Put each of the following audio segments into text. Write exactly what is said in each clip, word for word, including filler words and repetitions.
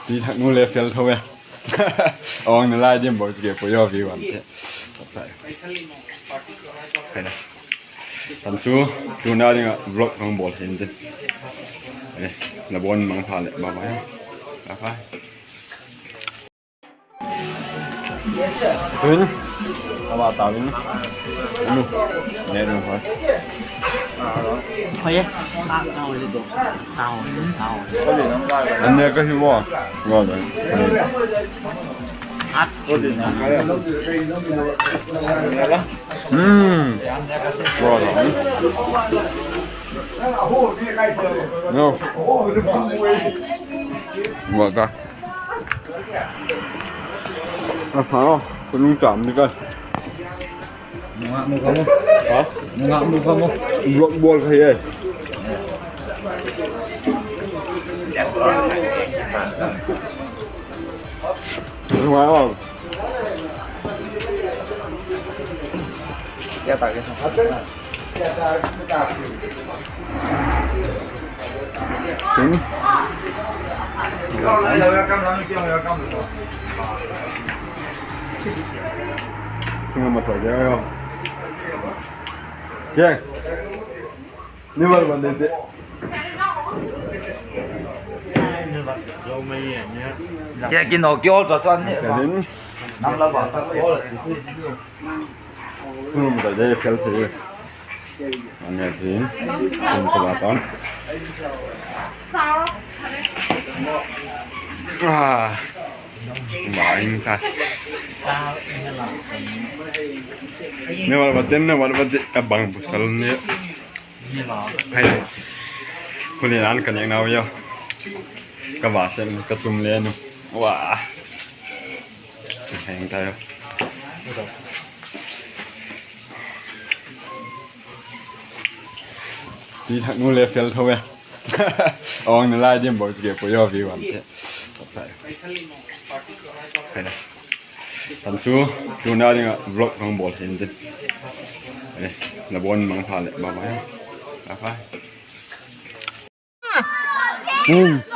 Ti thak nu le fel tho e. Awng na lai dim bol chu ke po yo vi wan te. Tan chu, tuna ding a vlog hung bol hin te. Eh, na bon mang pha le, bye bye. Bye bye. Tuin, a ba ta in. Anu, ne ding hoi. Hoi e. An ne ka hi wa. Wa le. At. Hmm. Wa le. No. Wa ka. A pha lo, ka nung cham ni ka. Nungak mu ka mu. Ha? Nungak mu ka mu. Block ball ka hi e. Nungak ball. Ya ta ke. Kei kin awk ki awl cha san ni. Nam la ba ta awl. Tum ta de fel thei. An ne tin. Tum ta ba ton. Ah. Ba in ka. Ne wal ba ten, ne wal ba ten, a bang bu sal ne. Hai. Kuli nan ka nek nau yo. Ka ba sen ka tum le nu. Wa. Heng ta yo. Ti thak nu le fel tho e. Awng na lai dim bol chu ke po yo vi wan te. Tan chu, tuna ding a vlog hung bol hin te. Eh, na bon mang pha le, bye bye. Bye bye.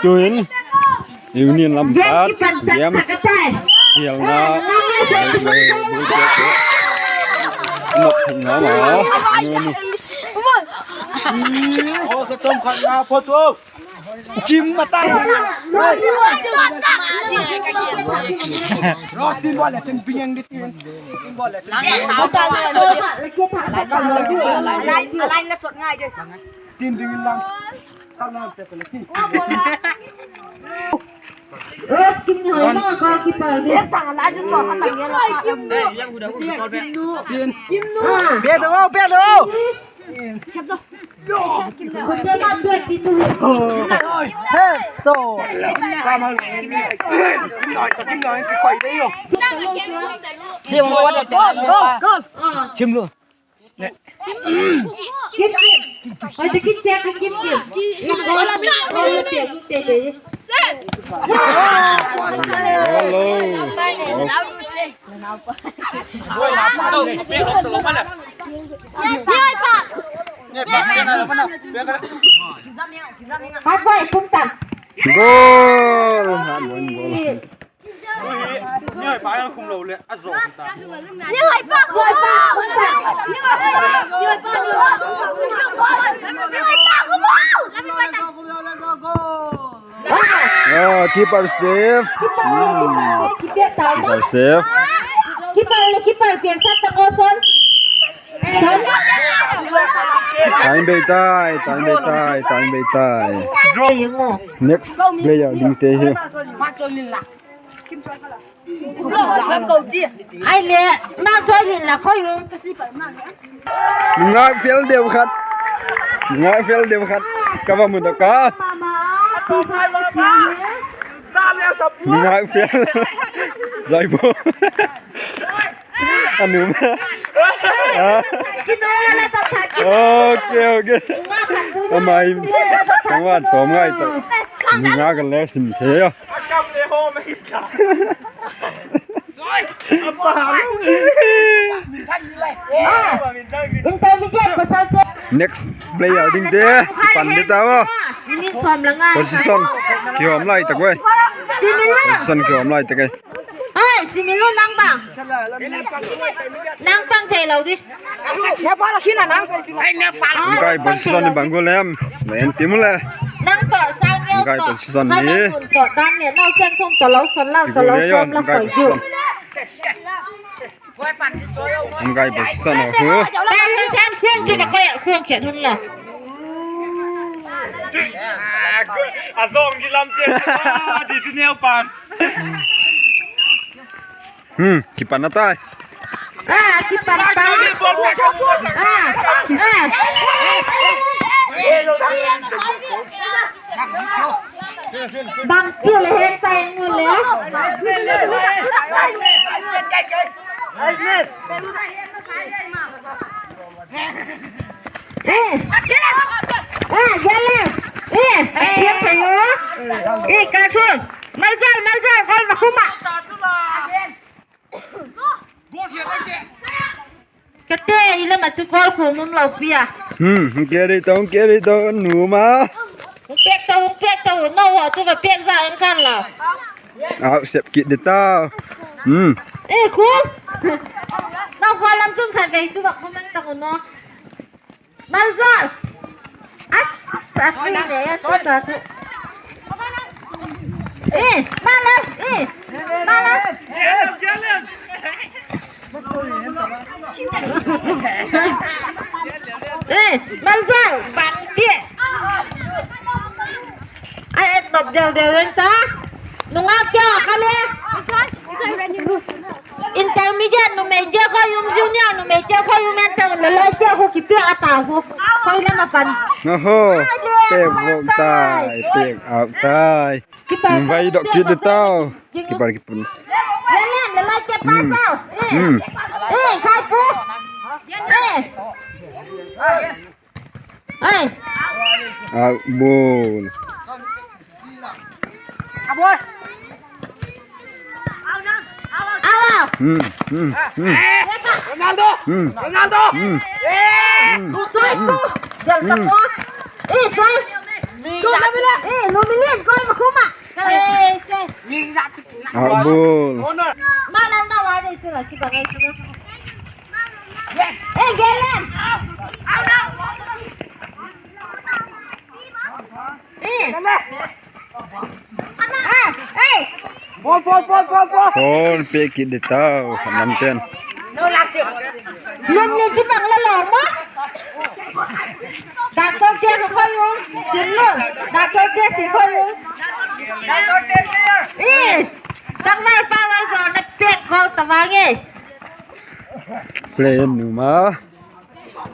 Tuin Union lam pat games hialna. Nok thingna ma. Ka chom khatna photo. Kim mata. Rosin bol le tin biang di tin. Bol le. Line la chot ngai de. Tin ding in lang. Pe do, pe do. He, so. Sim lo. Sim lo. Kim, Kim. Ai, Kim, Kim, Kim, Kim. Hello. Goal. Ni hoi pa khum lo le a zo ta. Ni hoi pa khum ta. Ni hoi pa khum ta. Ni hoi pa khum ta. Ni hoi pa khum ta. Ah, keeper save. Keeper save. Keeper le keeper piang sat ta ko son. Time bei tai, time bei tai, time bei tai. Next player ding te hi. Ai le, ma choi lin la khoi u. Nungak fel deu khat. Nungak fel deu khat. Ka va mu da ka. Nungak fel. Zai bo. Anum. Okay, okay. Amai. Kangwan tom ngai ta. Nungak ka le sim the. Next player ding te, kipan ding ta ua. Position kihawm lai tak ua. Position ki om lai tak ai. Ai, Similo nang bang. Nang bang thei lo di. Hung kai position ni bang gu lem. En ti mu le. Nang to sang yo to. Hung kai position ni. Nang to dan le nau chen thum to lo son lau to lo som la khoi ju. Hung kai position a hu. Kai le sang sang chu ka koi a khuang khet hun la. A zong ki lam te. Di si neu pan. Hmm, kipan na tai. Ah, kipan tai. Ah, ah. Bang tiu le he sai mu le. Eh. Eh, gele. Eh, ye tayo. Eh, ka chu. Maljal, Maljal, gol ma khuma. Kate, i lam a chu gol khum um lo pia. Hmm, hung keri to, hung keri to, numa. Hung pek to, hung pek to, no ho chu va pek za en kan la. Au, sep kit de ta. Hmm. Eh, khum. No ho lam chun khan vei chu va khum ang ta ko no. Maljal. As, as, ni ne, ya tu ta tu. Eh, Maljal, eh, Maljal. Eh, Maljal, bang ti. Ai, et nop del del eng ta. Nungak kia kha le. Intermediate numei te khoi um, junior numei te khoi um, en teng le lai te khu kipiak a ta khu. Khoi lam a pan. Oho. Ai le, pek vok tai, pek out tai. Kipa vai dok kit de tau. Kipa kipun. Le le, le lai te pa sau. Eh. Hmm. Eh, khai pu. Eh. Ai. Out ball. Awa. Hmm, hmm, hmm. Ronaldo. Hmm. Ronaldo. Hmm. Eh, hmm, tu choi pu. Del ta pu. Eh, choi. Tu na bila. Eh, lu mi len koi ma khuma. Out ball. Ma na na wa de chu la ki ba ngai chu. Eh, gelen. Eh. Ah, eh. Ball, ball, ball, ball, ball. Ball pe kit de tau, nam ten. Lum ni chu bang la lo ma. Doctor te ka khoi u. Sim lu. Doctor te si khoi u. Eh. Tang mai pa wa zo na pek gol ta wa nge. Play numa.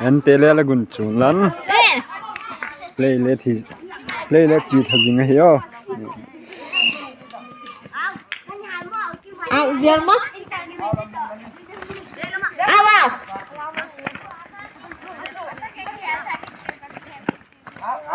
En te le la gun chung lan. Eh. Play le thi. Play le chi tha zing ahi o. Au ziar ma. Au,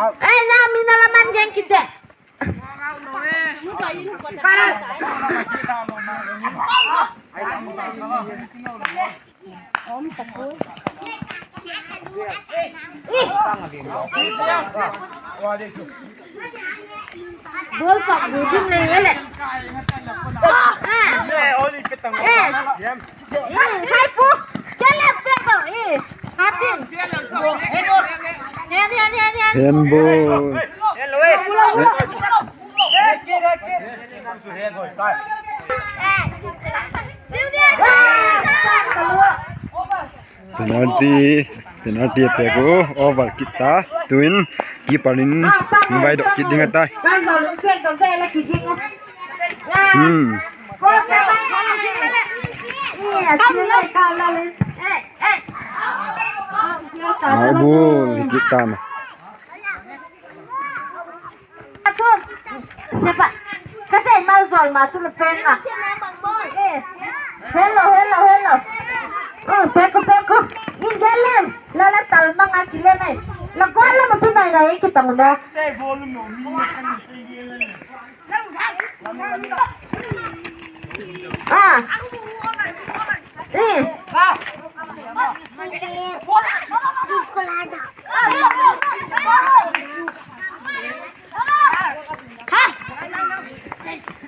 au. Eh, la mi na la man jeng kit de. Ball pak bu ding le le. Ah. Eh. Eh, khai pu. Kele pe ko, eh. Hapin. Hen, hen, hen, hen. Handball. Penalty, penalty a pek u, over kit ta. Tuin keeper in hung vai dok kit ding a tai. Hmm. Au ball, hi kit ta ma. Sepa, ka te mal zol ma chu la pen ma. Eh, hello, hello, hello. Oh, peko, peko. In gelen, la la tal ma nga kile mai. La gol la ma chu nai nai ki tang no. Ah.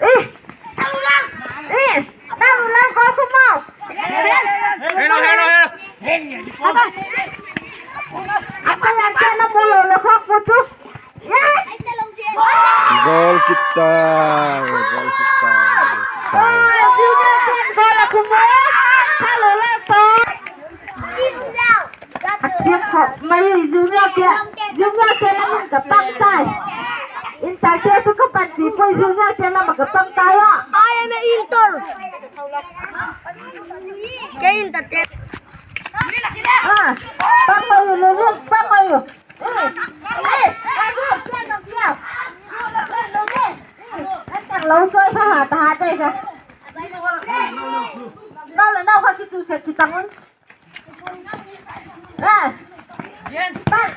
Eh. Goal kit tai, goal kit tai, goal kit tai. Goal a khum e. Tha lo le to. A thiam khop mai, Junior te, Junior te la min ka pang tai. Inter te chu ka panpi puai, Junior te la ma ka pang tai a. I am a Inter. Ke Inter te. Ah, pang mai u, pang mai u. Eh, eh, eh, eh, eh, eh, eh, eh, eh, eh, lo choi kha ha ta ha te ka. Nau la nau kha kitu se kitang un. Goal, goal.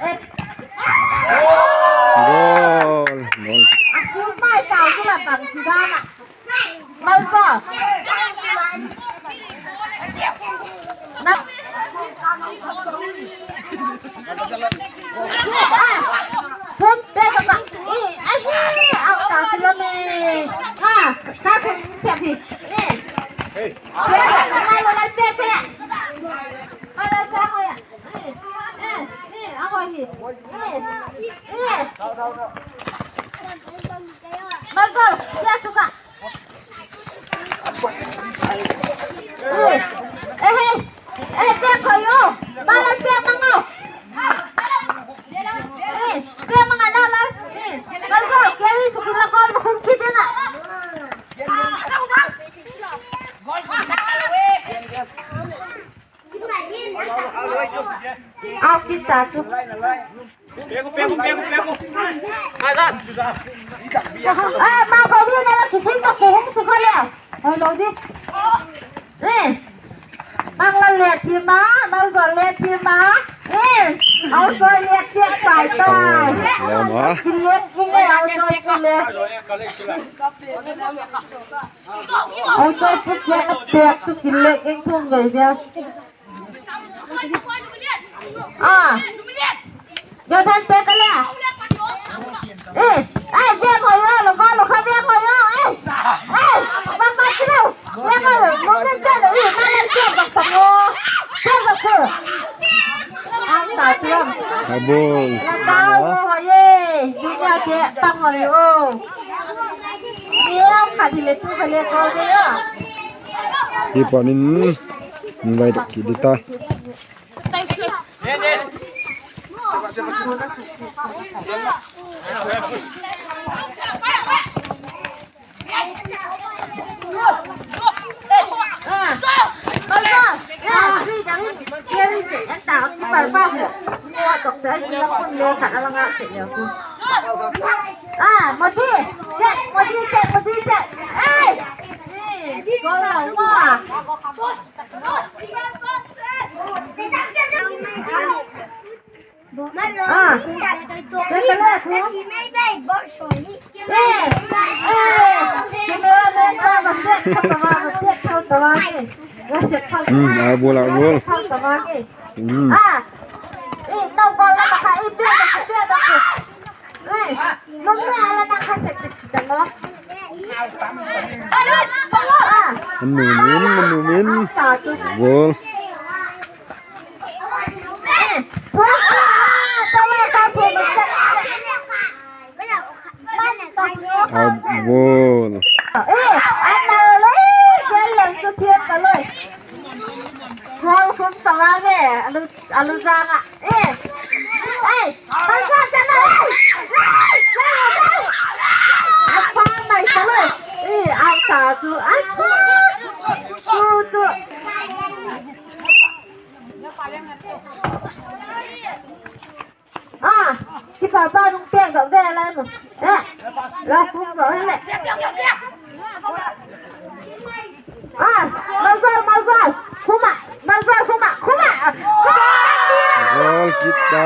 A sut mai tau chu la bang ti dan a. Mal ko. Na. Thum pe ka ba. I, a hi, au ta chu la me. Ha, ka thum se hi. Eh. Pe, ka lo la pe pe. Ka lo sa ko ya. Au kit ta chu. Eh, ma ko di na la ki thil ta ko hung su kha le. Hoi lo di. Eh. Mang la le thi ma, mang ko le thi ma. Eh. Au choi le ti pai tai. Ki le ki le au choi ki le. Au choi pu kia na pek tu ki le eng thum vei vei. Ah. Yo than pek ka le. Eh, eh, veng hoi yo, lo kha, lo kha, veng hoi yo, eh. Eh, ma, ma, ki lo. Veng hoi yo, mo veng pek lo, eh, ma, lam pek bak ta mo. Pek bak ko. Ang ta chu. A bul. La ta mo hoi ye. Junior te, tang hoi yo. Ni lam kha di le tu kha le ko de ya. Hi panin, ni vai dok ki di ta. Ah, Modi, check, Modi, check, Modi, check. Ei! Goal lo ma. Ah. Check ka le thu. Eh, eh. Cameraman pa, ma check kha ta ma, ma check kha ta ma ni. Ma check kha ta ma. Hmm, a bul, a bul. Check kha ta ma ni. Hmm. Ah. Eh, no goal la ma kha, eh, pia da, pia da. Lum le ala na kha sek tik tik mo. Anu min, anu min. Goal. A goal. Goal khum ta ma ve, alu, alu jang a. Eh. Ei, bang kha cha na, ei. Ei, ei, ei. A pa mai cha lo. Eh, a ta chu, a sa. Tu, tu. Ah, kipa pa nung pek dok de la nu. Eh, la khum dok he le. Ah, Malzol, Malzol. Khum a, Malzol khum a, khum a. Goal kit ta.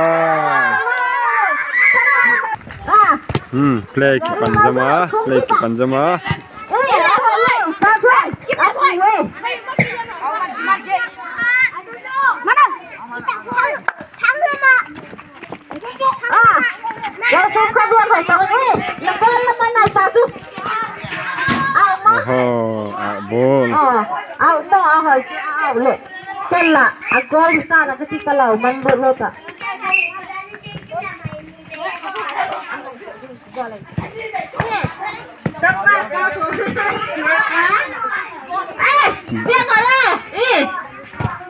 Ah. Hmm, play kipan zam a, play kipan zam a. Eh, Malzol, Malzol. Ah. Lo kum kha bia hoi tawh e. La ball la man nai sa chu. Out ma. Oho, out ball. Ah, out ma, a hoi chu out le. Kala, a goal ta la ka ti ka lau man bot lo ta.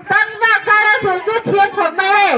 Tangba ka la thum chu thia khop mai le.